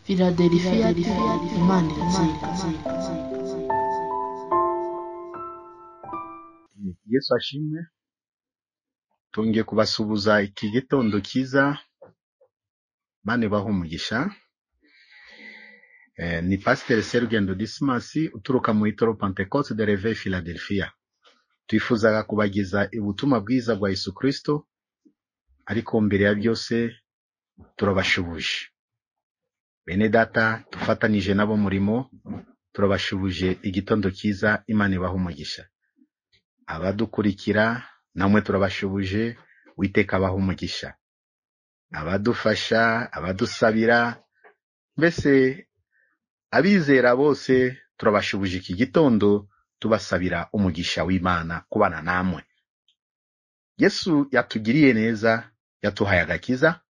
Philadelphia Imana iratsinda. Yesu ashimwe. Twongeye kubasuhuza iki gitondo cyiza, Imana ibahe umugisha. Ni Pasiteri Serugendo Dismas uturuka mu Itorero Pentecote de Reveil Philadelphia. Twifuzaga kubageza ubutumwa bwiza bwa Yesu Kristo, ariko mbere ya byose turabashuhuje. Bene data dufatanije nabo murimo, turabashuhuje igitondo cyiza, Imana ibahe umugisha. Abadukurikira namwe turabashuhuje, Uwiteka abahe umugisha. Abadufasha, abadusabira, mbese abizera bose turabashuhuje iki gitondo, tubasabira umugisha w'Imana kubana namwe. Yesu yatugiriye neza, yatuhaye agakiza.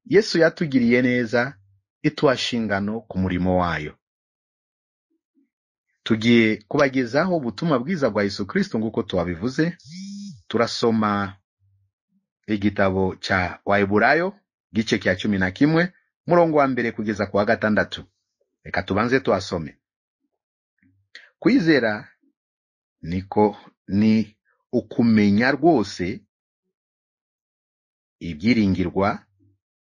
Yesu yatugiriye neza, ituha inshingano ku murimo wayo. Tugiye kubagezaho ubutumwa bwiza bwa Yesu Kristo nk'uko tubabivuze. Turasoma igitabo cya Waheburayo gice cya 11 murongo wa 1 kugeza ku wa 6. Reka tubanze tuhasome. Kwizera niko ni ukumenya rwose ibyiringirwa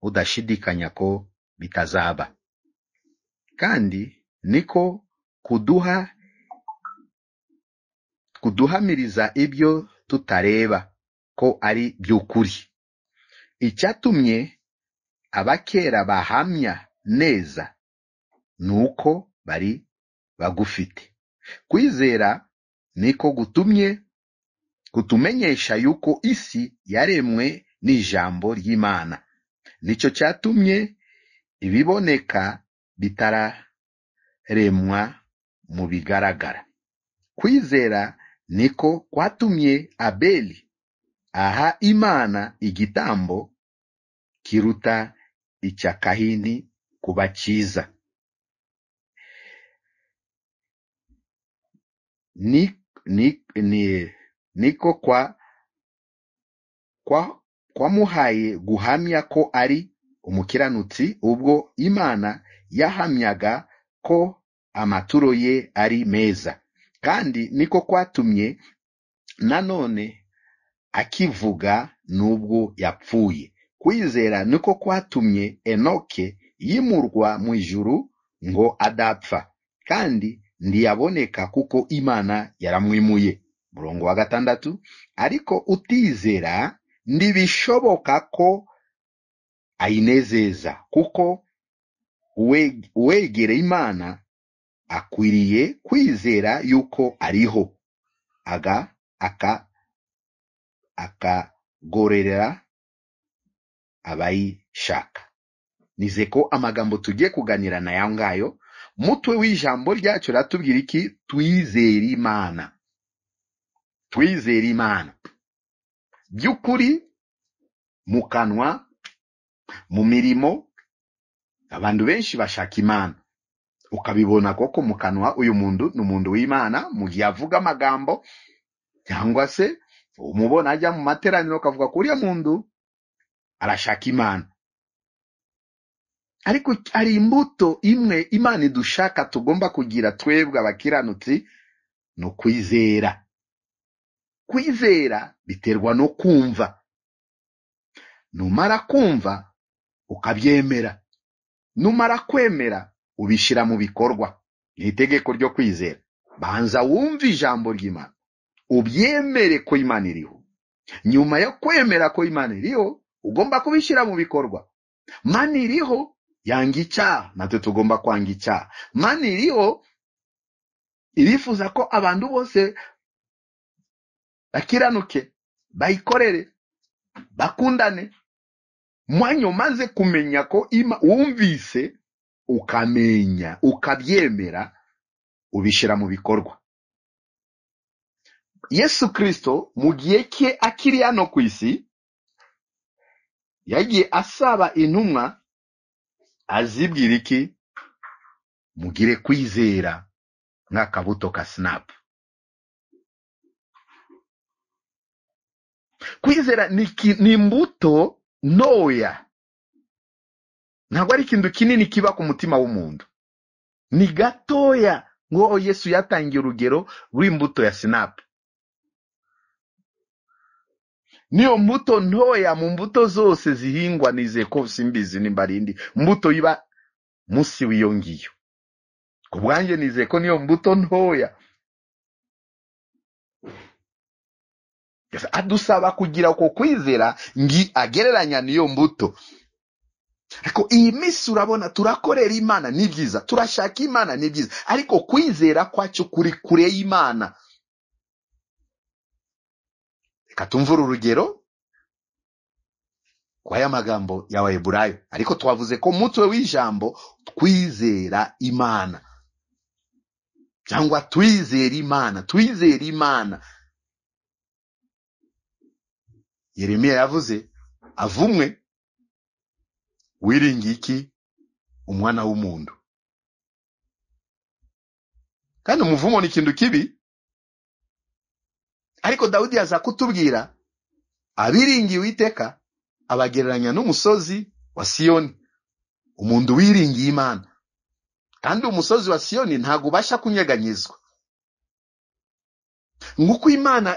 udashidikanya ko bitazaba, kandi niko kuduhamiriza ibyo tutareba ko ari by'ukuri. Icyatumye abakera bahamya neza nuko bari bagufite. Kwizera niko gutumye kutumenyesha yuko isi yaremwe n'ijambo ry'Imana. Nicyo cyatumye ibiboneka bitararemwa mu bigaragara. Kwizera niko kwatumye Abeli aha Imana igitambo kiruta icya Kahini kuba cyiza. Niko kwamuhaye guhamya ko ari umukiranutsi, ubwo Imana yahamyaga ko amaturo ye ari meza. Kandi niko kwatumye nanone akivuga nubwo yapfuye. Kwizera niko kwatumye Enoke yimurwa mu ijuru ngo adapfa, kandi ntiyaboneka kuko Imana yaramwimuye. Murongo wa 6. Ariko utizera ntibishoboka ko ayinezeza, kuko uwegera Imana akwiriye kwizera yuko ariho, akagororera abayishaka. Nize ko amagambo tugiye kuganira na yo ngayo, mutwe w'ijambo ryacu ratubwira iki? Twizere Imana. Twizere Imana by'ukuri, mu kanwa, mu mirimo. Abantu benshi bashaka Imana, ukabibona koko mu kanwa, uyu muntu ni umuntu w'Imana mu gihe avuga amagambo, cyangwa se umubona ajya mu materaniro ukavuga ko uriya muntu arashaka Imana. Ariko hari imbuto imwe Imana idushaka tugomba kugira twebwe abakiranutsi, ni ukwizera. Kwizera biterwa no kumva. Numara kumva ukabyemera, numara kwemera ubishyira mu bikorwa. Ni itegeko ryo kwizera. Banza wumve ijambo ry'Imana, ubyemere ko Imana iriho. Nyuma yo kwemera ko Imana iriho, ugomba kubishyira mu bikorwa. Imana iriho yanga icyaha, natwe tugomba kwanga icyaha. Imana iriho irifuza ko abantu bose bakiranuke, bayikorere, bakundane. Mwanya umaze kumenya ko wumvise, ukamenya, ukabyemera, ubishyira mu bikorwa. Yesu Kristo mu gihe cye akiri hano ku isi, yagiye asaba intumwa azibwira iki? Mugire kwizera nk'akabuto ka sinapu. Kwizera ni imbuto ntoya Ntabwo ari ikintu kinini kiba ku mutima w'umuntu, ni gatoya. Ngo Yesu yatangiye urugero rw'imbuto ya sinapu. Niyo mbuto ntoya mu mbuto zose zihingwa, nizeye ko simbizi nimba ari indi mbuto iba munsi w'iyo ngiyo. Ku bwanjye nizeye ko niyo mbuto ntoya. Adusaba kugira uko kwizera ngi agereranya niyo mbuto. Ariko iyi minsi urabona turakorera Imana ni byiza, turashaka Imana ni byiza, ariko kwizera kwacu kuri kure y'Imana. Reka tumvure urugero kwa ya magambo y'Abaheburayo, ariko twavuze ko mutwe w'ijambo twizera Imana cyangwa twizera Imana, twizera Imana. Yeremiya yavuze avumwe wiringiye iki umwana w'umuntu. Kandi umuvumo ni ikintu kibi, ariko Dawidi aza kutubwira abiringiye Uwiteka abagereranya n'umusozi wa Siyoni, umuntu wiringiye Imana. Kandi umusozi wa Siyoni ntago ubasha kunyeganyezwa. Nguko Imana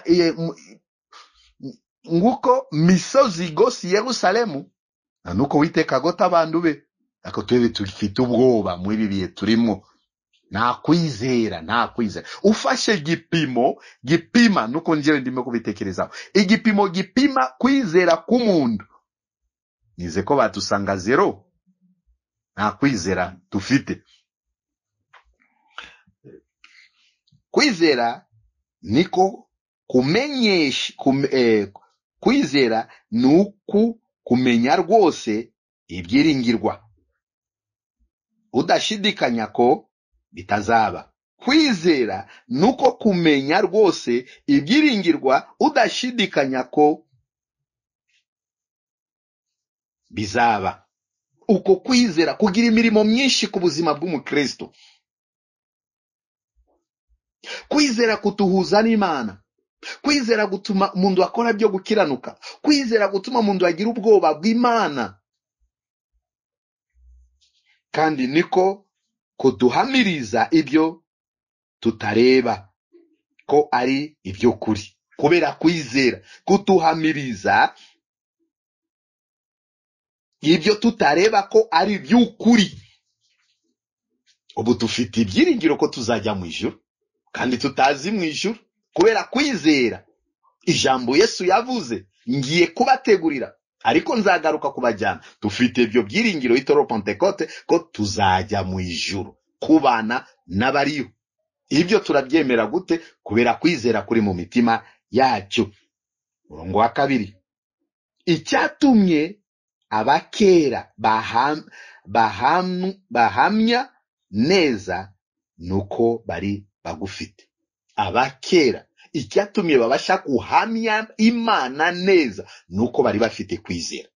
nguko misozi igose Yerusalemu, na nuko Uwiteka agota abantu be. Ariko twebwe tufite ubwoba muri ibi bihe turimo, nta kwizera, nta kwizera. Ufashe igipimo gipima, nuko njyewe ndimo kubitekerezaho, igipimo gipima kwizera k'umuntu, nize ko batusanga zero, nta kwizera dufite. Kwizera niko kumenyesha, kwizera nuku kumenya rwose ibyiringirwa udashidikanya ko bitazaba. Kwizera nuko kumenya rwose ibyiringirwa udashidikanya ko bizaba. Uko kwizera kugira imirimo myinshi ku buzima bw'umukristo. Kwizera kutuhuza n'Imana. Kwizera gutuma umuntu akora byo gukiranuka. Kwizera gutuma umuntu agira ubwoba bw'Imana. Kandi niko kuduhamiriza ibyo tutareba ko ari ibyo kuri. Kubera kwizera kutuhamiriza ibyo tutareba ko ari iby'ukuri. Ubu dufite ibyiringiro ko tuzajya mu ijuru kandi tutazi mu ijuru. Kubera kwizera ijambo Yesu yavuze, ngiye kubategurira ariko nzagaruka kubajyana. Dufite ibyo byiringiro itoro Pentecote ko tuzajya mu ijuru kubana n'abariyo. Ibyo turabyemera gute? Kubera kwizera kuri mu mitima yacu. Murongo wa 2, icyatumye abakera bahamya neza nuko bari bagufite. Abakera icyatumye babasha kuhamya Imana neza nuko bari bafite kwizera.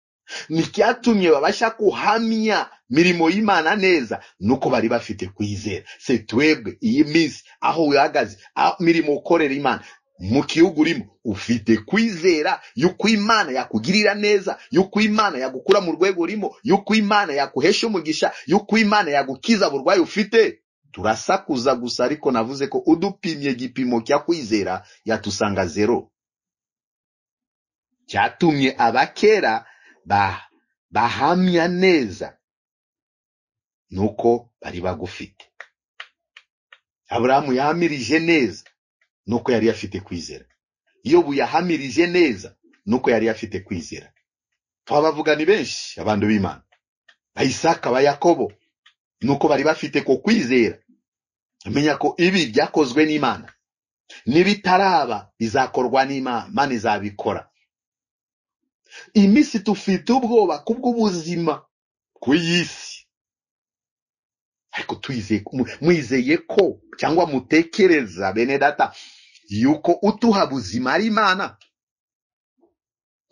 Nicyatumye babasha kuhamya mirimo y'Imana neza nuko bari bafite kwizera. Se twebwe iyi minsi aho uhagaze, mirimo ukorera Imana mu gihugu urimo, ufite kwizera yuko Imana yakugirira neza, yuko Imana yagukura mu rwego urimo, yuko Imana yakuhesha umugisha, yuko Imana yagukiza burwayi ufite. Turasakuza gusa, ariko navuze ko udupimye gipimo cya kwizera yatusanga zero. Cyatumye abakera bahamya neza nuko bari bagufite. Aburahamu yahamirije neza nuko yari afite kwizera. Yobu yahamirije neza nuko yari afite kwizera. Twabavuga ni benshi abantu b'Imana, ba Isaka, ba Yakobo, nuko bari bafite ko kwizera. Amenya ko ibi byakozwe n'Imana, nibitaraba bizakorwa n'Imana, Imana izabikora. Iminsi tufite ubwoba kubw'ubuzima ku isi, ariko mwizeye ko cyangwa mutekereza bene data yuko utuha buzima ari Imana.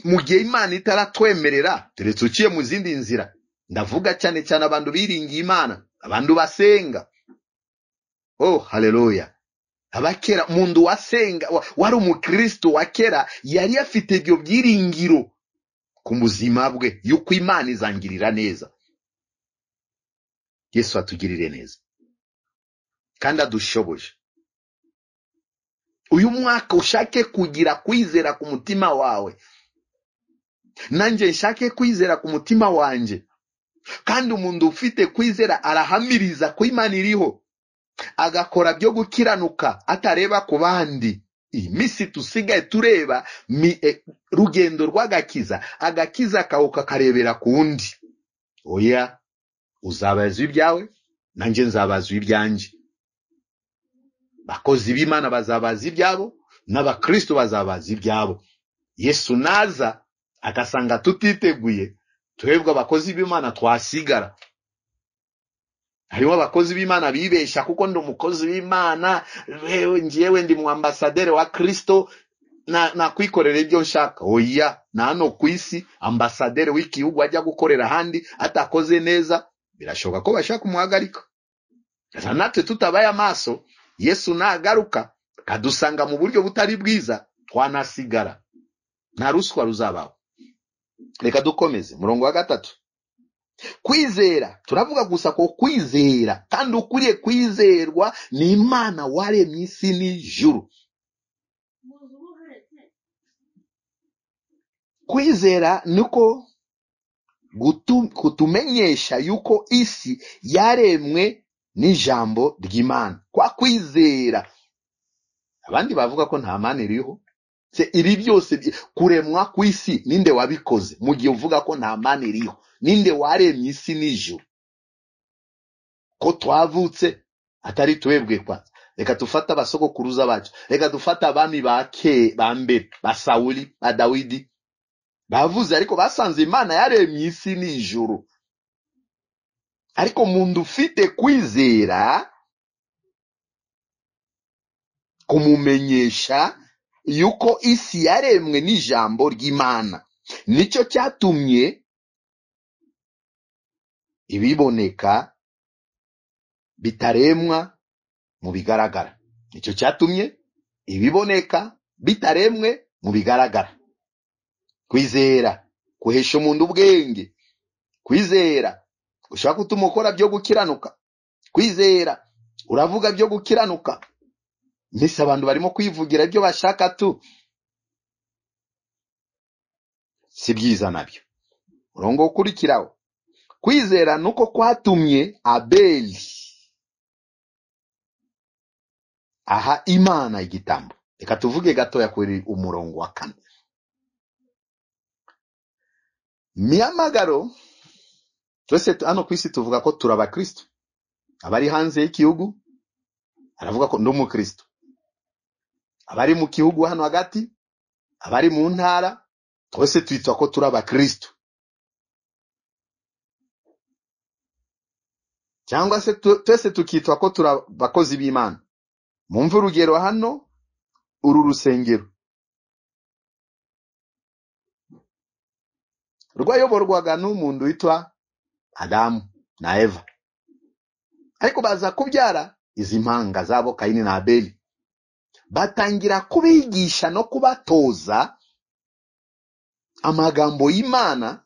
Mu gihe Imana itaratwemerera, turetse uciye mu zindi nzira. Ndavuga cyane cyane abantu biringiye Imana, abantu basenga. Oh, haleluya. Abakera, umuntu wasenga wari umukristo wa kera yari afite ibyo byiringiro ku buzima bwe yuko Imana izangirira neza. Yesu atugirire neza kandi adushoboje. Uyu mwaka ushake kugira kwizera ku mutima wawe, nanjye nshake kwizera ku mutima wanjye. Kandi umuntu ufite kwizera arahamiriza ko Imana iriho, agakora byo gukiranuka atareba ku bandi. Iyi minsi tusigaye tureba rugendo rw'agakiza, agakiza kawe kakarebera ku wundi. Oya, uzabazwa ibyawe, nanjye nzabazwa ibyanjye. Bakozi b'Imana bazabaza ibyabo, n'abakristo bazabaza ibyabo. Yesu naza agasanga tutiteguye, twebwe abakozi b'Imana twasigara. Harimo abakozi b'Imana bibesha kuko ndi umukozi w'Imana, njyewe ndi mu ambasaderi wa Kristo, nakwikorera ibyo nshaka. Oya, na hano ku isi ambasaderi w'igihugu ajya gukorera ahandi atakoze neza, birashoboka ko bashaka kumuhagarika. Natwe tutabaye amaso, Yesu nagaruka akadusanga mu buryo butari bwiza, twanasigara. Nta ruswa ruzabaho. Reka dukomeze murongo wa 3. Kwizera, turavuga gusa ko kwizera, kandi ukwiriye kwizerwa ni Imana waremye isi n'ijuru. Kwizera niko kutumenyesha yuko isi yaremwe n'ijambo ry'Imana. Kwa kwizera, abandi bavuga ko nta Mana iriho. Se ibi byose kuremwa kw'isi ninde wabikoze? Mu gihe uvuga ko nta Mana iriho, ninde waremye isi n'ijuru? Ko twavutse atari twebwe kwanza. Reka dufate abasogokuruza bacu, reka dufate abami ba mbere, ba Sawuli, ba Dawidi. Bavuze ariko basanze Imana yaremye isi n'ijuru. Ariko umuntu ufite kwizera kumumenyesha yuko isi yaremwe n'ijambo ry'Imana, nicyo cyatumye ibiboneka bitaremwa mu bigaragara. Nicyo cyatumye ibiboneka bitaremwe mu bigaragara. Kwizera kuhesha umuntu ubwenge. Kwizera ushaka gutuma ukora byo gukiranuka. Kwizera uravuga byo gukiranuka. Mbese abantu barimo kwivugira ibyo bashaka tu, si byiza nabyo. Urongo ukurikiraho, kwizera nuko kwatumye Abeli aha Imana igitambo. Reka tuvuge gatoya kuri umurongo wa 4. Mihamagaro, twese hano ku isi tuvuga ko turi abakristo. Abari hanze y'igihugu aravuga ko ndi umukristo, abari mu gihugu hano hagati, abari mu ntara, twese twitwa ko turi abakristo. Cyangwa se twese tukitwa ko turi abakozi b'Imana. Mumve urugero hano, uru rusengero rwayoborwaga n'umuntu witwa Adamu na Eva, ariko baza kubyara izi mpanga zabo Kayini na Abeli. Batangira kubigisha no kubatoza amagambo y'Imana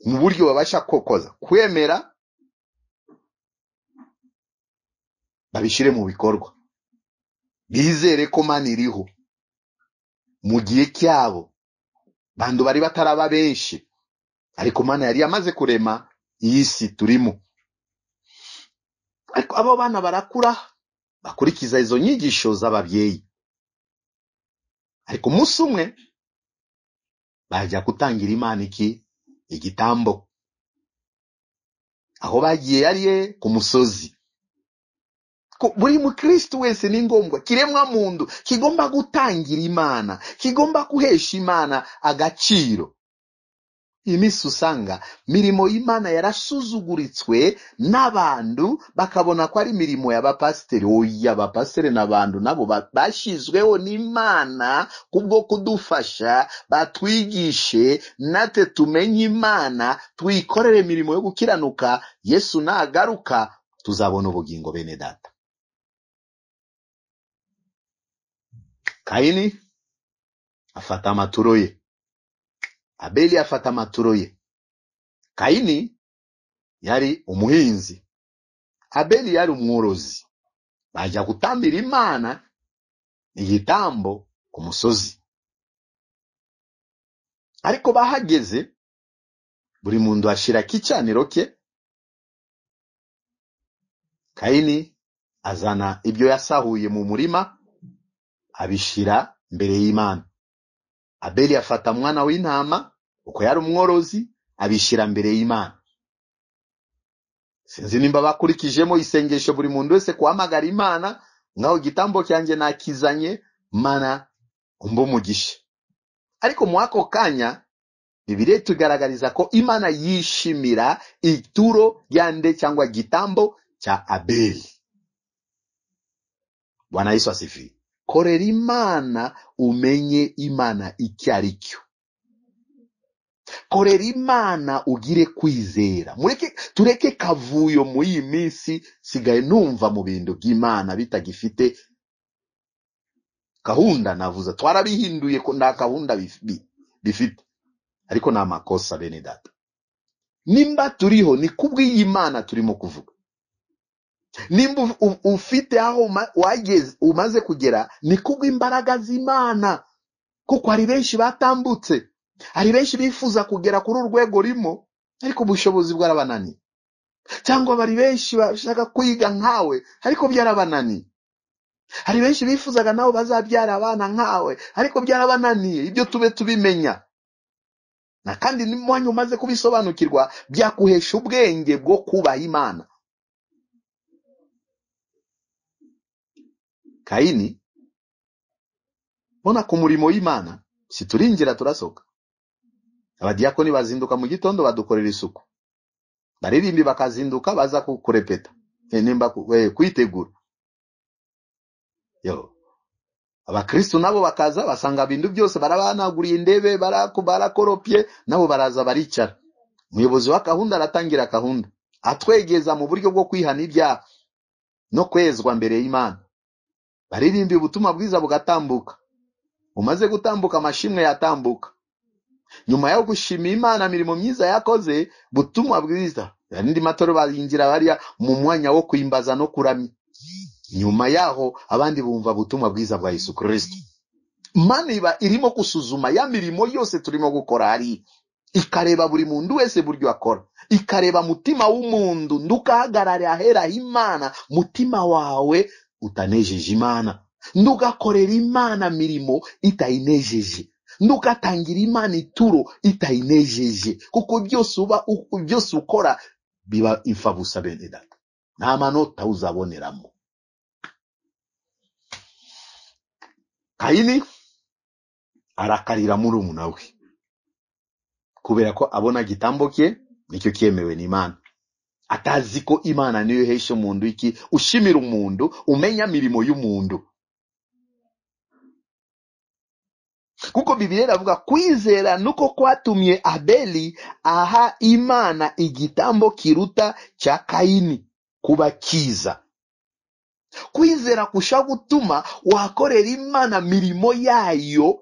mu buryo babasha kokoza kwemera, babishire mu bikorwa, bizere ko Imana iriho. Mu gihe cyabo bantu bari bataraba benshi, ariko Imana yari yamaze kurema iyi si turimo. Ariko abo bana barakura bakurikiza izo nyigisho z'ababyeyi. Ariko umunsi umwe bajya gutangira Imana iki igitambo. Aho bagiye yari ku musozi. Buri mukristo wese ni ngombwa, kiremwa muntu kigomba gutangira Imana, kigomba kuhesha Imana agaciro. Iminsi usanga mirimo y'Imana yarasuzuguritswe n'abantu bakabona ko ari mirimo y'abapasiteri. Oya, abapasiteri n'abantu nabo bashizweho n'Imana kubwo kudufasha, batwigishe natwe tumenye Imana, twikorere mirimo yo gukiranuka. Yesu nagaruka tuzabona ubugingo bene data. Kayini afata amaturo ye, Abeli afata amaturo ye. Kayini yari umuhinzi, Abeli yari umworozi, bajya gutambira Imana igitambo ku musozi. Ariko bahageze buri muntu ashira kicaniro ke. Kaini azana ibyo yasahuye mu murima abishira mbere y'Imana. Abeli afata mwana w'intama uko yari umworozi abishira mbere y'Imana. Sinzi nimba bakurikijemo isengesho buri muntu wese kuhamagara Imana, ngaho igitambo cyanjye nakizanye, Mana umbe umugisha. Ariko mu ako kanya Bibiliya itugaragariza ko Imana yishimira ituro ryande cyangwa gitambo cya Abeli. Bwana Yesu asifiwe. Korera Imana umenye Imana icyo ari cyo. Korera Imana ugire kwizera. Mureke tureke kavuyo mu iyi minsi sigaye numva mu bintu by'Imana bitagifite gahunda. Navuze twarabihinduye ko nta gahunda bifite, ariko ni amakosa bene data. Nimba turiho ni kubw'Imana turimo kuvuga. Nimba ufite aho wageze umaze kugera ni kubw'imbaraga z'Imana, kuko hari benshi batambutse, hari benshi bifuza kugera kuri urwego rimo ariko ubushobozi bwarabananiye, cyangwa bari benshi bashaka kwiga nkawe ariko byarabananiye. Hari benshi bifuzaga nabo bazabyara abana nkawe ariko byarabananiye. Ibyo tube tubimenya, na kandi nimwanya umaze kubisobanukirwa byakuhesha ubwenge bwo kubaha Imana. Kaini bona ku murimo w'Imana siturinjira turasoka. Abadiakoni bazinduka mu gitondo badukorera isuku, baririmbi bakazinduka baza kurepeta nimba kwitegura. Yo abakristo nabo bakaza basanga bintu byose barabanaguriye indebe, barakoropye, nabo baraza baricara. Umuyobozi wa gahunda aratangira gahunda atwegeza mu buryo bwo kwihana ibyaha no kwezwa mbere y'Imana. Baririmbi ubutumwa bwiza bugatambuka. Umaze gutambuka amashimwe yatambuka. Nyuma yo gushima Imana mirimo myiza yakoze, butumwa bwiza andi matoro barinjira bariya mu mwanya wo kwimbaza no kuramya. Nyuma yaho abandi bumva butumwa bwiza bwa Yesu Kristo. Imana iba irimo gusuzuma ya mirimo yose turimo gukora, hari ikareba buri muntu wese buryo akora, ikareba mutima w'umuntu. Ndukahagarare ahera Imana, mutima wawe utanejeje Imana. Ndugakorera Imana mirimo itayinejeje, ndugatangira Imana ituro itayinejeje, kuko byose uba byose ukora biba imfabusa bene data, nta manota uzaboneramo. Kaini arakarira murumuna we kubera ko abona gitambo cye nicyo cyemewe n'Imana, atazi ko Imana niyo ihesha umuntu iki, ushimira umuntu, umenya mirimo y'umuntu. Kuko Bibiliya iravuga kwizera nuko kwatumye Abeli aha Imana igitambo kiruta cya Kaini kuba kiza. Kwizera kusha gutuma wakorera Imana mirimo yayo,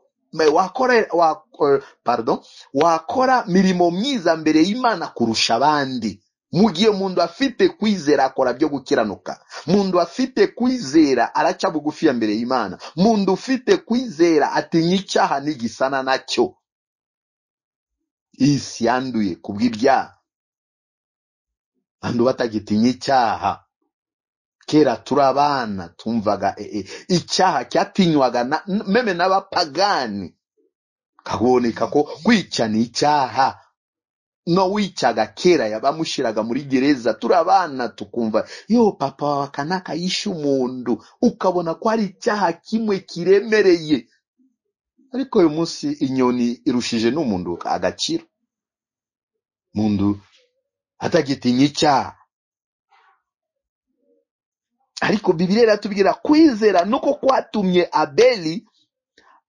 wakora mirimo myiza mbere y'Imana kurusha abandi. Mu gihe umuntu afite kwizera akora byo gukiranuka, muntu afite kwizera araca bugufi mbere y'Imana, muntu ufite kwizera atinya icyaha n'igisana nacyo. Isi yanduye kubw'ibyaha, bantu batagitinya icyaha. Kera turabana tumvaga icyaha cyatinywaga meme n'abapagani, kaboneka ko kwica ni icyaha. No wicaga kera yabamushiraga muri gereza, turabana tukumva yo papa wa kanaka yishe umuntu, ukabona ko ari icyaha kimwe kiremereye. Ariko uyu munsi inyoni irushije n'umuntu agaciro, mundu atagitinya icyaha. Ariko Bibiliya iratubwira kwizera nuko kwatumye Abeli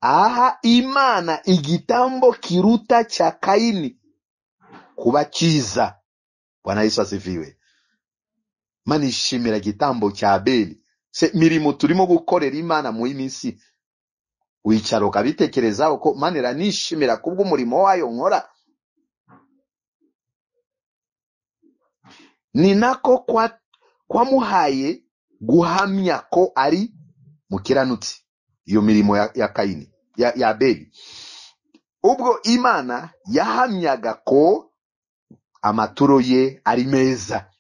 aha Imana igitambo kiruta cya Kaini kuba kiza. Bwana Yesu asifiwe. Imana ishimira igitambo cya Abeli. Se mirimo turimo gukorera Imana mu iminsi, wicara ukabitekerezaho ko Imana iranishimira kubw'umurimo wayo nkora. Ni nako kwamuhaye guhamya ko ari mukiranutsi. Iyo mirimo ya Kayini ya Abeli, ubwo Imana yahamyaga ko amaturo ye ari meza.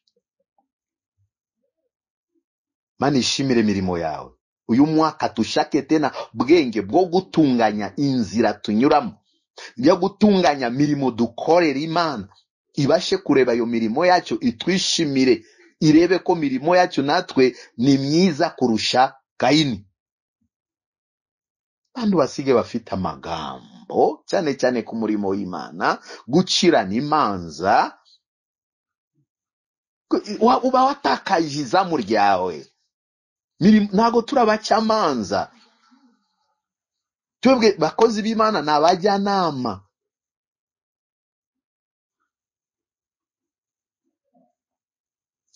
Mana ishimire mirimo yawe. Uyu mwaka tushake tena bwenge bwo gutunganya inzira tunyuramo, yo gutunganya mirimo dukorera Imana, ibashe kureba iyo mirimo yacu itwishimire, irebe ko mirimo yacu natwe ni myiza kurusha Kayini. Bantu basige bafite amagambo cyane cyane ku murimo w'Imana, gucirana imanza, uba watakaje izamu ryawe. Ntago turabacamanza, twebwe bakozi b'Imana ni abajyanama.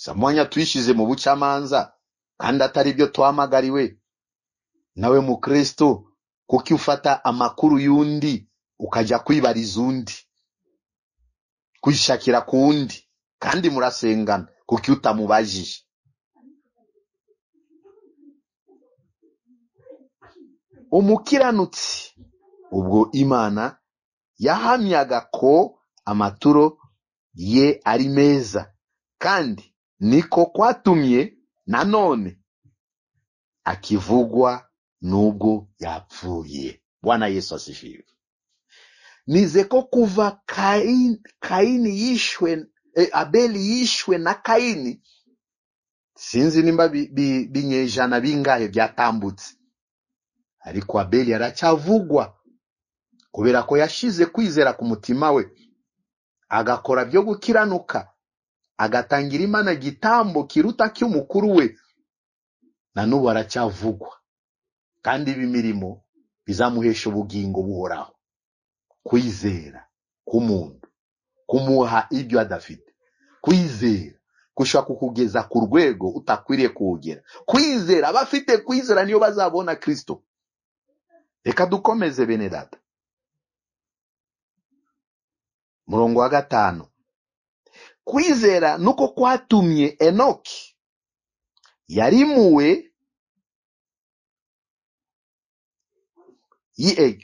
Samwanya twishize mu bucamanza kandi atari byo twamagariwe. Nawe mu Kristo, kuki ufata amakuru y'undi ukajya kwibariza undi, kwishakira ku wundi, kandi murasengana, kuki utamubajije? Umukiranutsi ubwo Imana yahamyaga ko amaturo ye ari meza, kandi niko kwatumye nanone akivugwa nubwo yapfuye. Bwana Yesu asifiwe. Nize ko kuva Kaini yishwe, Abeli yishwe na Kaini, sinzi nimba binyejana bingahe byatambutse, ariko Abeli aracyavugwa kubera ko yashize kwizera ku mutima we, agakora byo gukiranuka, agatangira Imana gitambo kiruta cy'umukuru we, na n'ubu aracyavugwa. Kandi ibi mirimo bizamuhesha ubugingo buhoraho. Kwizera k'umuntu kumuha ibyo adafite, kwizera gushaka kukugeza ku rwego utakwiriye kuwugera. Kwizera, abafite kwizera niyo bazabona Kristo. Reka dukomeze bene data. Murongo wa 5. Kwizera nuko kwatumye Enoki yarimuwe.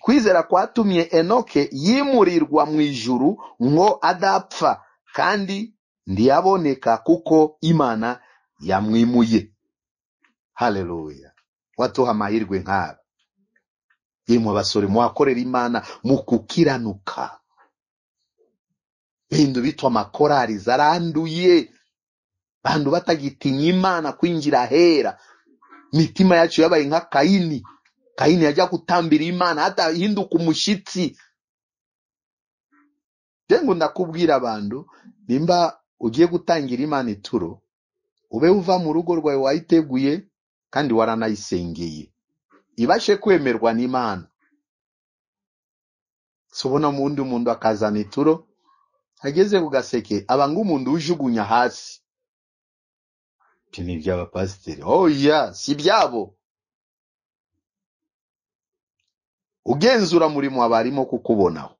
Kwizera kwatumye Enoke yimurirwa mu ijuru ngo adapfa, kandi ndiyaboneka kuko Imana yamwimuye. Haleluya. Watuha amahirwe nk'aba. Yemwe abasore mwakorera Imana mu kukiranuka. Bintu bitwa amakorari zaranduye, bantu batagitinya Imana kwinjira hera. Mitima yacu yabaye nka Kayini. Kayini yajya gutambira Imana hata hinduka umushitsi. Jengo ndakubwira abantu, nimba ugiye gutangira Imana ituro, ube uva mu rugo rwawe wayiteguye kandi waranayisengeye, ibashe kwemerwa n'Imana. Sobona mundi umuntu akazana ituro, ageze ku gaseke abanga umuntu ujugunya hasi. Ni iby'abapasiteri. Oya, si byabo. Ugenzura murimo abarimo kukubonaho.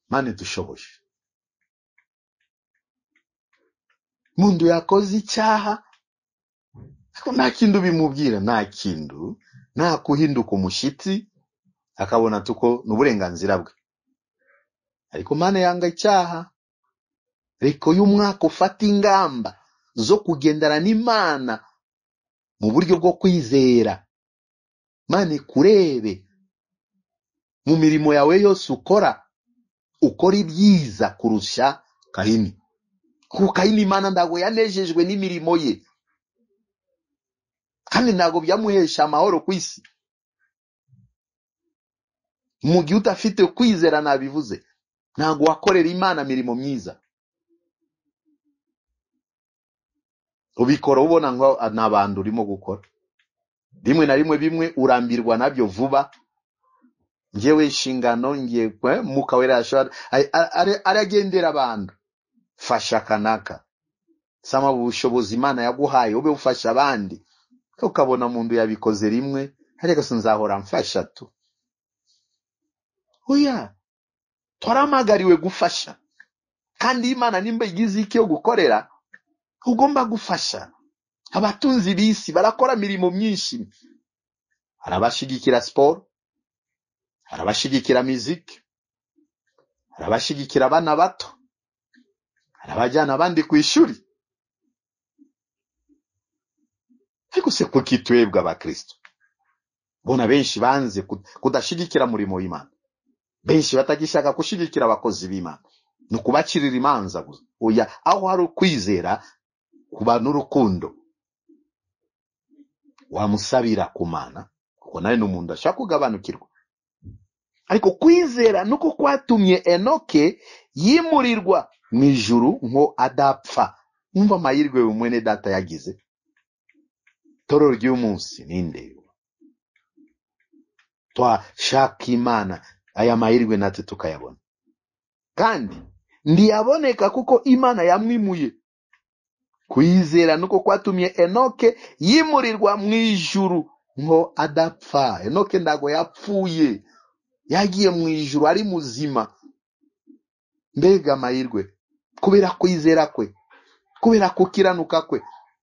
Mane dushoboje. Mundu yakoze icyaha, ariko nta kintu bimubwira, nta kintu, nta kuhinduka umushitsi, akabona tuko n'uburenganzira bwe. Ariko Mana yanga icyaha. Reko y'umwaka ufata ingamba zo kugendana n'Imana mu buryo bwo kwizera. Mana ikurebe mu mirimo yawe yose ukora, ukora ibyiza kurusha Kayini. Kuko Kayini Imana ndago yanejejwe n'imirimo ye, kandi ntago byamuhesha amahoro ku isi. Mu gihe udafite kwizera, nabivuze, ntago wakorera Imana mirimo myiza. Ubikora ubona ngo n'abantu urimo gukora. Rimwe na rimwe bimwe urambirwa nabyo vuba. Ngewe inshingano ngiye Mwuka Wera aragendera abantu. Fasha kanaka. Sama ubushobozi Imana yaguhaye ube ufasha abandi. Ukabona umuntu yabikoze rimwe, ariko sinzahora mfasha tu. Oya, twaramagariwe gufasha. Kandi Imana nimba igize icyo gukorera, ugomba gufasha. Abatunzi b'isi barakora imirimo myinshi, arabashigikira siporo, arabashigikira muziki, arabashigikira abana bato, arabajyana abandi ku ishuri. Ariko se kuki twebwe abakristo bona benshi banze kudashigikira umurimo w'Imana, benshi batagishaka gushigikira abakozi b'Imana, ni ukubacirira imanza gusa. Oya, aho hari ukwizera kuba n'urukundo, wamusabira ku Mana, kuko nawe ni umuntu ashaka kugabanukirwa. Ariko kwizera nuko kwatumye Enoke yimurirwa mu ijuru ngo adapfa. Umva amahirwe mwene data yagize. Toro ry'umunsi ninde twashaka Imana, aya mahirwe natwe tukayabona. Kandi ndiyaboneka kuko Imana yamwimuye. Kwizera nuko kwatumye Enoke yimurirwa mu ijuru ngo adapfa. Enoke ndago yapfuye, yagiye mu ijuru ari muzima. Mbega amahirwe! Kubera kwizera kwe, kubera kukiranuka kwe,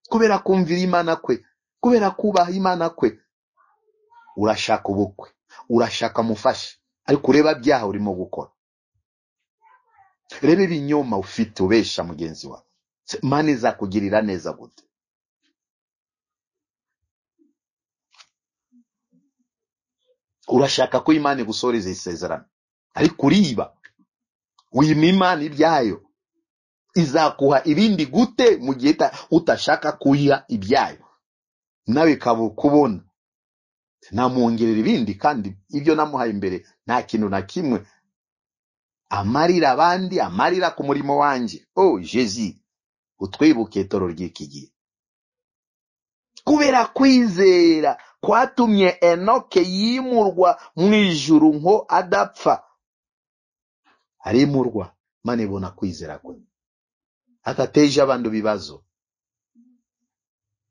kubera kumvira Imana kwe, kubera kubaha Imana kwe. Urashaka ubukwe, urashaka mufasha, ariko ureba byaha urimo gukora, reba ibinyoma ufite ubesha mugenzi wawe. Imana izakugirira neza gute? Urashaka ko Imana igusoreza isezerano, ariko uriba, wima Imana ibyayo. Izakuha ibindi gute mu gihe utashaka kuyiha ibyayo? Nawe ikaba ukubona namwongerera ibindi, kandi ibyo namuhaye imbere nta kintu na kimwe amarira abandi, amarira ku murimo wanjye. Oh Jésus, utwibuke toro ry'iki gihe. Kubera kwizera kwatumye Enoke yimurwa mu ijuru ngo adapfa. Arimurwa, Imana ibona kwizera kwe, hatateje abantu bibazo,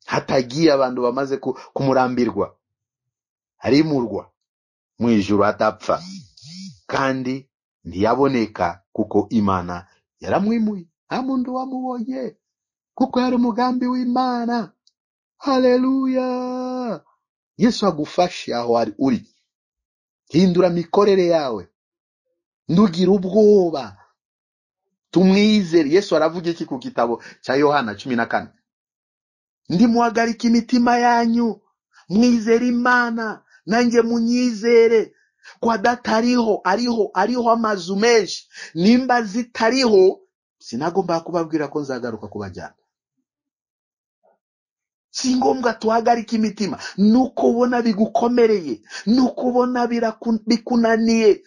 hatagiye abantu bamaze kumurambirwa. Arimurwa mu ijuru adapfa, kandi ntiyaboneka kuko Imana yaramwimuye. Nta muntu wamubonye kuko yari umugambi w'Imana. Haleluya! Yesu agufashe aho ari uri. Hindura mikorere yawe, ntugire ubwoba, tumwizere. Yesu aravuga iki ku gitabo cya Yohana 14? Ndimuhagarika imitima yanyu, mwizere Imana nanjye munyizere. Kwa data ariho, ariho, ariho amazu menshi. Nimba zitariho, sinagomba kubabwira ko nzagaruka kubajyana. Si ngombwa tuhagarike imitima. Nuko ubona bigukomereye, nuko ubona bikunaniye.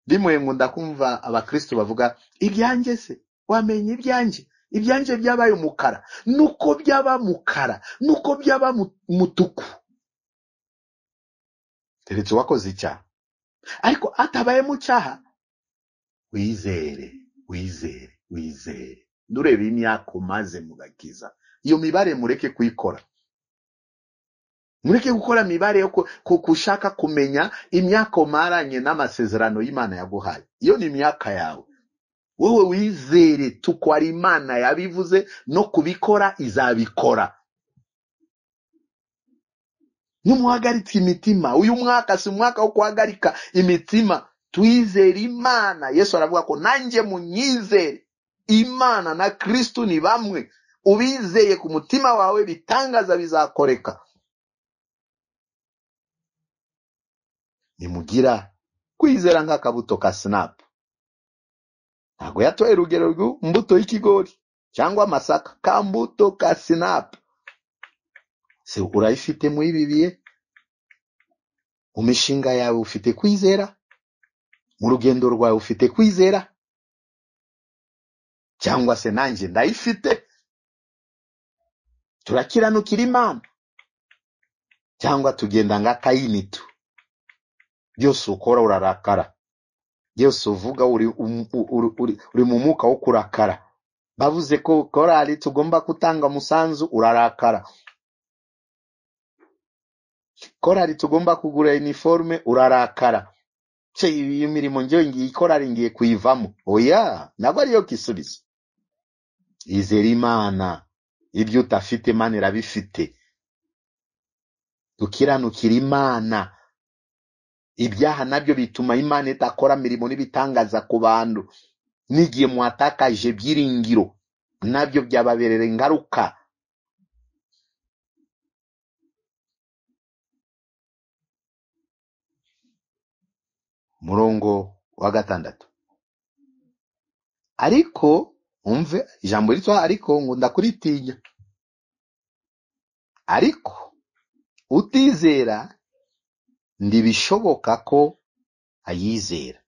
Rimwe nkunda kumva abakristo bavuga, ibyanjye se wamenye ibyanjye, ibyanjye byabaye umukara. Nuko byaba mukara, nuko byaba mutuku, teretse wakoze icyaha. Ariko atabaye mu cyaha, wizere, wizere, wizere. Ndurebe imyaka umaze mu gakiza, iyo mibare mureke kuyikora. Mureke gukora mibare yo kushaka kumenya imyaka umaranye n'amasezerano y'Imana yaguhaye. Iyo ni imyaka yawe. Wowe wizere tuko ari Imana yabivuze, no kubikora izabikora. Numuhagaritse imitima. Uyu mwaka si umwaka wo guhagarika imitima. Twizere Imana. Yesu aravuga ko nanjye munyizere. Imana na Kristo ni bamwe. Ubizeye ku mutima wawe, bitangaza bizakoreka. Nimugira kwizera nk'akabuto ka sinapu. Ntabwo yatoye urugero rw'imbuto y'ikigori cyangwa amasaka, kambuto ka sinapu. Se urayifite muri ibi bihe? Mu mishinga yawe ufite kwizera? Mu rugendo rwawe ufite kwizera? Cyangwa se nanjye ndayifite? Turakiranukira Imana cyangwa tugenda nka Kayini tu? Byose ukora urarakara, byose uvuga uri mu mwuka wo kurakara. Bavuze ko korali tugomba gutanga umusanzu, urarakara. Korali tugomba kugura uniforme, urarakara. Ce iyo mirimo ngewe ngiye ikorari ngiye kuyivamo. Oya, ntabwo ariyo gisubizo. Izera Imana, ibyo utafite Imana irabifite. Dukiranukira Imana. Ibyaha nabyo bituma Imana idakora mirimo n'ibitangaza ku bantu. N'igihe mwatakaje byiringiro nabyo byababerera ingaruka. Murongo wa 6. Ariko umve ijambo ritwa ariko ngo ndakuritinya. Ariko utizera ndibishoboka ko ayizera.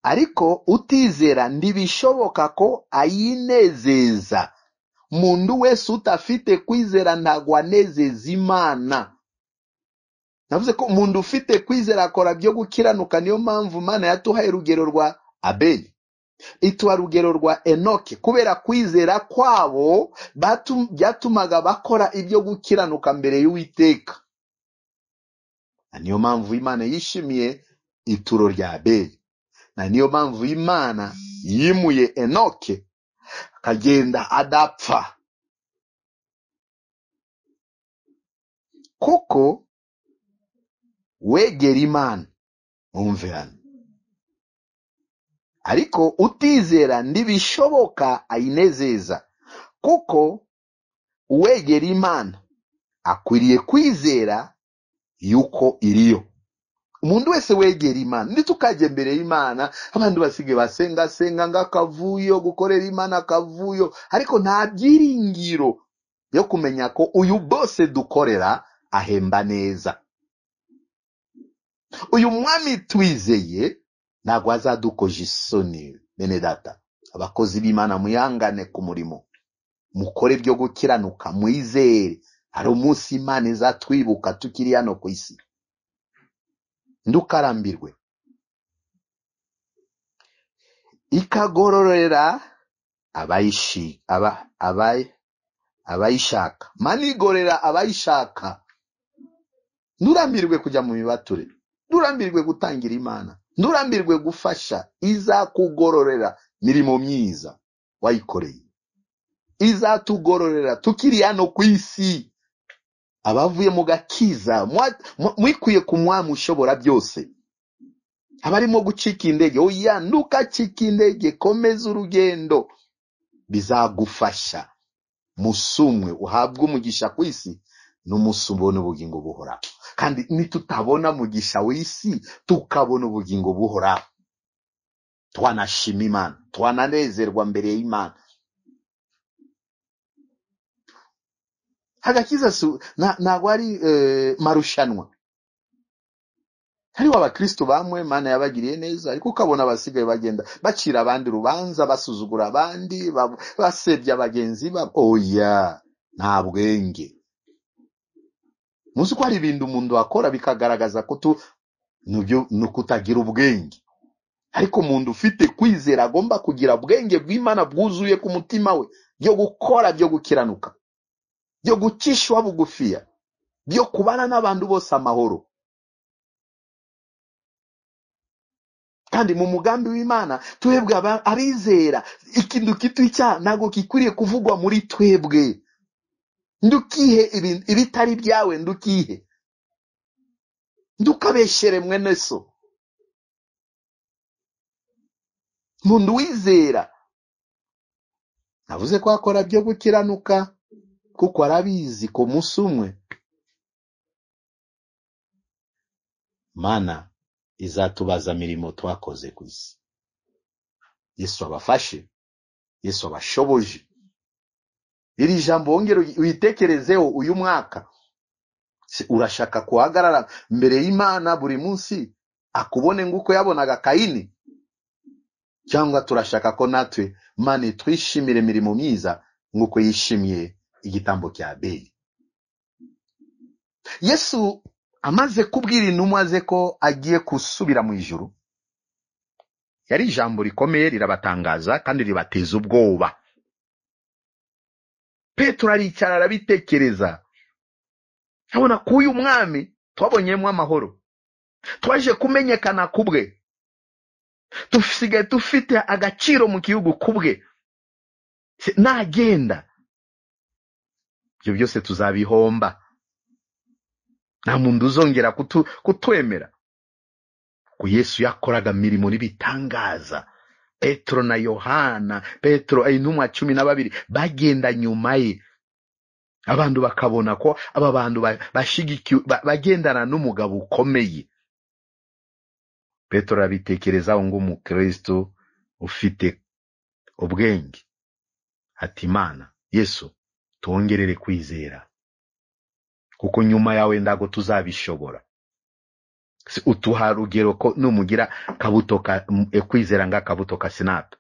Ariko utizera ndibishoboka ko ayinezeza. Mundu wese utafite kwizera ntago anezeza Imana. Navuze ko umuntu ufite kwizera akora byo gukiranuka. Niyo mpamvu Imana yatuhaye urugero rwa Abeli, ituha urugero rwa Enoki. Kubera kwizera kwabo byatumaga bakora ibyo gukiranuka mbere y'Uwiteka. Na niyo mpamvu Imana yishimiye ituro rya Abeli. Na niyo mpamvu Imana yimuye Enoki akagenda adapfa. Kuko wegera Imana. Umve hano. Ariko utizera ndibishoboka ayinezeza, kuko uwegera Imana akwiriye kwizera yuko iriyo. Umuntu wese wegera Imana, nditukajye mbere y'Imana, abantu basige basenga senga ngakavuyo gukorera Imana akavuyo, ariko nta byiringiro yo kumenya ko uyu bose dukorera ahemba neza. Uyu mwami twizeye ntabwo azadukoje isoni. Bene data, abakozi b'Imana, muyangane ku murimo, mukore byo gukiranuka, mwizere. Hari umunsi Imana izatwibuka tukiri hano ku isi. Ndukarambirwe. Ikagororera abayishaka. Manigorera abayishaka. Nturambirwe kujya mu mibature, nturambirwe gutangira Imana, nturambirwe gufasha. Izakugororera mirimo myiza wayikoreye. Izatugororera tukiri hano ku isi. Abavuye mu gakiza mwikwiye ku mwami ushobora byose. Abarimo gucika indege, oya ntukacike indege, komeza urugendo, bizagufasha. Musumwe uhabwe umugisha ku isi, n'umusumbo n'ubugingo buhoraho. Kandi nitutabona mugisha w'isi tukabona ubugingo buhoraho, twanashima Imana, twananezerwa mbere y'Imana. Agakiza ntabwo ari marushanwa. Hariho abakristo bamwe Imana yabagiriye neza, ariko ukabona abasigaye bagenda bacira abandi urubanza, basuzugura abandi, basebya bagenzi babo. Oya, nta bwenge. Muzi ko hari ibintu umuntu akora bikagaragaza ko nukutagira ubwenge. Ariko umuntu ufite kwizera agomba kugira ubwenge bw'Imana bwuzuye ku mutima we, byo gukora byo gukiranuka, byo gucishwa bugufiya, byo kubana n'abantu bose amahoro. Kandi mu mugambi w'Imana twebwe abizera, ikintu kitwica ntago gikwiriye kuvugwa muri twebwe. Ndukihe ibitari byawe, ndukihe, ndukabeshere mwene so. Muntu wizera navuze ko akora byo gukiranuka, kuko arabizi ko musumwe Mana izatubaza mirimo twakoze ku isi. Yesu abafashe, Yesu abashoboje. Iri jambo wongere witekerezeho uyu mwaka. Urashaka kuhagarara mbere y'Imana buri munsi akubone nguko yabonaga Kayini? Cyangwa turashaka ko natwe Mana twishimire mirimo myiza nguko yishimiye igitambo cya Abeli? Yesu amaze kubwira intumwa ze ko agiye gusubira mu ijuru, yari ijambo rikomeye, rirabatangaza kandi ribateza ubwoba. Petero aricara arabitekereza. Urabona ko uyu mwami twabonyemo amahoro, twaje kumenyekana kubwe, dusigaye dufite agaciro mu gihugu kubwe. Nagenda ibyo byose tuzabihomba, nta muntu uzongera kutwemera. Ko Yesu yakoraga mirimo n'ibitangaza, Petro na Yohana, Petro intumwa 12 bagenda nyuma ye, abantu bakabona ko aba bantu bashigikiwe, bagendana n'umugabo ukomeye. Petro arabitekerezaho ngo umukristo ufite ubwenge ati Imana Yesu tuongerere kwizera, kuko nyuma yawe ndago tuzabishobora. Utuha rugero ko numugira kabuto ka kwizera nga kabuto ka sinapi,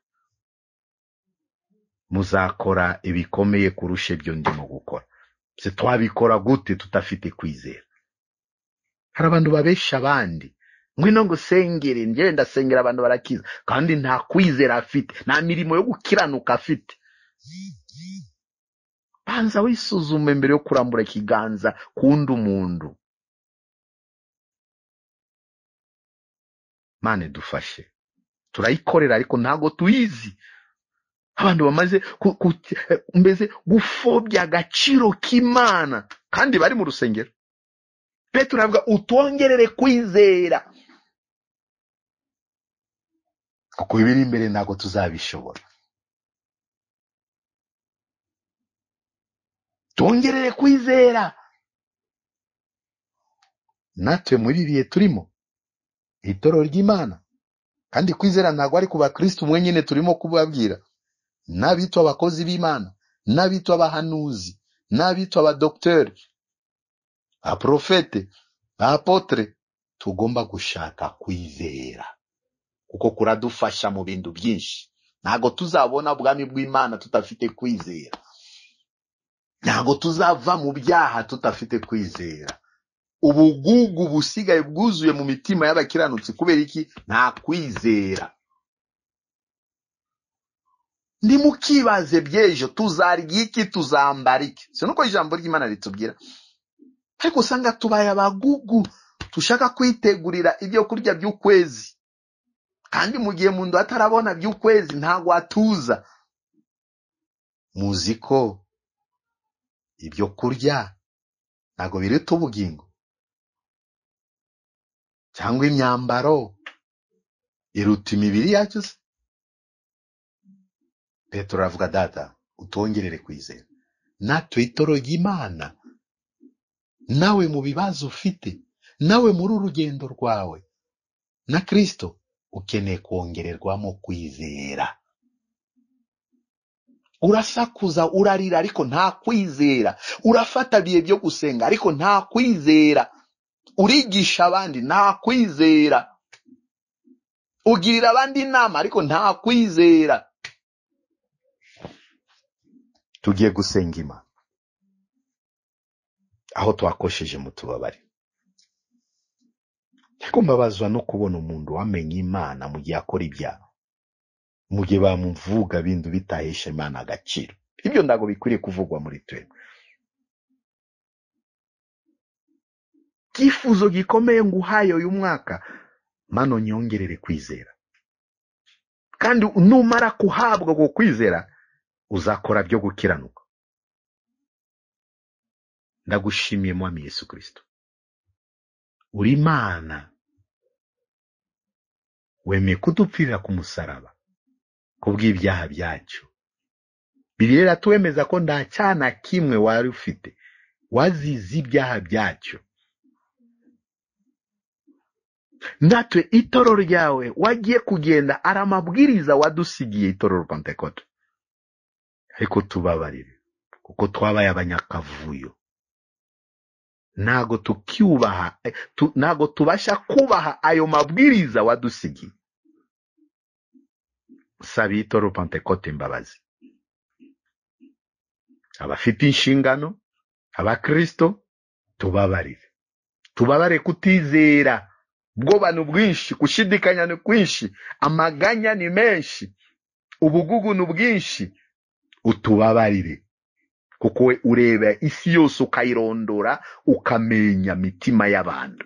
muzakora ibikomeye kurusha ibyo ndimo gukora. Se twabikora gute tutafite kwizera? Hari abantu babesha abandi, ngwino ngo sengere, njyewe ndasengera abantu barakiza, kandi nta kwizera afite, nta mirimo yo gukiranuka afite. Banza wisuzume mbere yo kurambura ikiganza kundi umuntu. Mane dufashe, turayikorera ariko ntago tuyizi. Abantu bamaze mbese gufobya agaciro k'Imana kandi bari mu rusengero. Petero aravuga utwongerere kwizera, kuko ibiri imbere ntago tuzabishobora. Twongerere kwizera. Natwe muri ibihe turimo itorero ry'Imana, kandi kwizera ntago ari ku bakristo mwenyine turimo kubabwira, n'abitwa abakozi b'Imana, n'abitwa abahanuzi, n'abitwa abadokiteri, abaprofete, abapotre, tugomba gushaka kwizera kuko kuradufasha mu bintu byinshi. Ntago tuzabona ubwami bw'Imana tutafite kwizera, ntago tuzava mu byaha tutafite kwizera. Ubugugu busigaye bwuzuye mu mitima y'abakiranutsi kubera iki? Nta kwizera. Ntimukibaze by'ejo tuzarya iki, tuzambara iki, si nuko ijambo ry'Imana ritubwira. Ariko usanga tubaye abagugu, tushaka kwitegurira ibyo kurya by'ukwezi, kandi mu gihe muntu atarabona by'ukwezi ntago atuza. Muzi ko ibyo kurya ntago biruta ubugingo, cyangwa imyambaro iruta imibiri yacu se? Petero aravuga data utwongerere kwizera. Natwe itorero ry'Imana, nawe mu bibazo ufite, nawe muri urugendo rwawe na Kristo, ukeneye kongererwamo kwizera. Urasakuza, urarira ariko nta kwizera. Urafata bihe byo gusenga ariko nta kwizera. Urigisha abandi nta kwizera. Ugirira abandi inama ariko nta kwizera. Tugiye gusenga Imana aho twakosheje mutubabare. Ariko mbabazwa no kubona umuntu wamenye Imana mu gihe akora ibyaha, mu gihe bamuvuga bintu bitahesha Imana agaciro. Ibyo ndago bikwiriye kuvugwa muri twe. Icyifuzo gikomeye nguhaye uyu mwaka, Mana nyongerere kwizera. Kandi numara kuhabwa go kwizera, uzakora byo gukiranuka. Ndagushimiye Mwami Yesu Kristo, uri Imana wemeye kudupfirira ku musaraba kubw'ibyaha byacu. Bibiliya iratwemeza ko nta cyaha kimwe wari ufite, wazize ibyaha byacu. Natwe itorero ryawe wagiye kugenda ari amabwiriza wadusigiye itorero Pentekote, ariko tubabarire kuko twabaye abanyakavuyo. Ntago tukiubaha, ntago tubasha kubaha ayo mabwiriza wadusigiye. Sabi itorero Pentekote imbabazi, abafite inshingano, abakristo, tubabarire. Tubabare kutizera, ubwoba ni bwinshi, gushidikanya ni kwinshi, amaganya ni menshi, ubugugu ni bwinshi. Utubabarire. Kuko we ureba isi yose ukayirondora, ukamenya mitima y'abantu.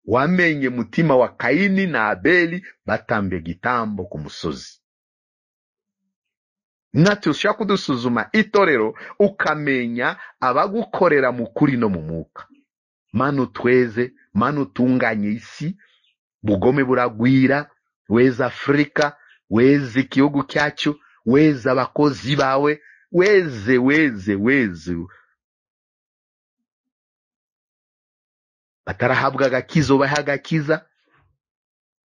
Wamenye mutima wa Kaini na Abeli batambiye igitambo ku musozi. Natwe ushaka kudusuzuma itorero, ukamenya abagukorera mu kuri no mu mwuka. Mana utweze, Mana utunganye isi, bugome buragwira, weza Afurika, weze igihugu cyacu, weze abakozi bawe, weze weze weze batarahabwa agakiza ubahe agakiza,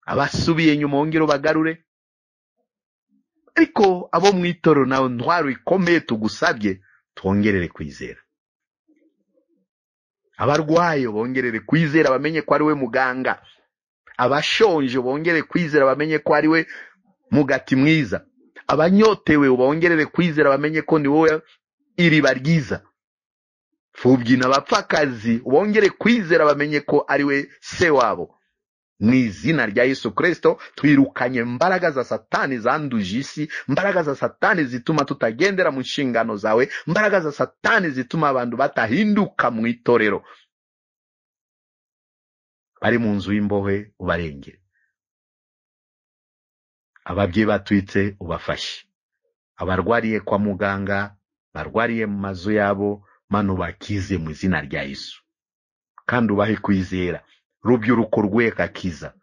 abasubiye inyuma wongere ubagarure. Ariko abo mu itorero nawe ntwaro ikomeye tugusabye, twongerere kwizera. Abarwaye bongerere kwizera bamenye ko ari we muganga. Abashonje bongere kwizera bamenye ko ari we mugati mwiza. Abanyotewe bongerere kwizera bamenye ko ni wowe iriba ryiza. Pfubyi n'abapfakazi bongere kwizera bamenye ko ari we se wabo. Mu izina rya Yesu Kristo twirukanye mbaraga za Satani zanduje isi, mbaraga za Satani zituma tutagendera mu nshingano zawe, mbaraga za Satani zituma abantu batahinduka mu itorero. Bari mu nzu y'imbohe ubarengere, ababyeyi batwitse ubafashe, abarwariye kwa muganga, barwariye mu mazu yabo, Mana ubakize mu izina rya Yesu, kandi ubahe kwizera. Rubyiruko rwekakiza,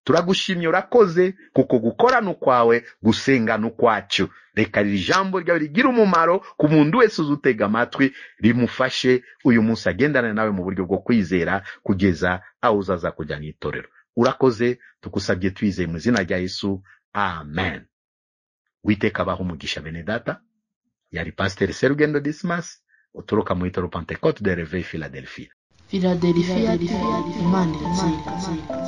turagushimye urakoze, kuko gukorana kwawe gusenga n'ukwacu. Reka iri jambo ryawe rigire umumaro ku muntu wese uzutega amatwi, rimufashe uyu munsi agendane nawe mu buryo bwo kwizera kugeza aho uzaza kujya mu itorero. Urakoze, tukusabye twizeye mu izina rya Yesu, amen. Witeka abahe umugisha bene data. Yari Pasiteri Serugendo Dismas uturuka mu itorero Pentecote de Reveil Philadelphia. Philadelphia, Imana iratsinda.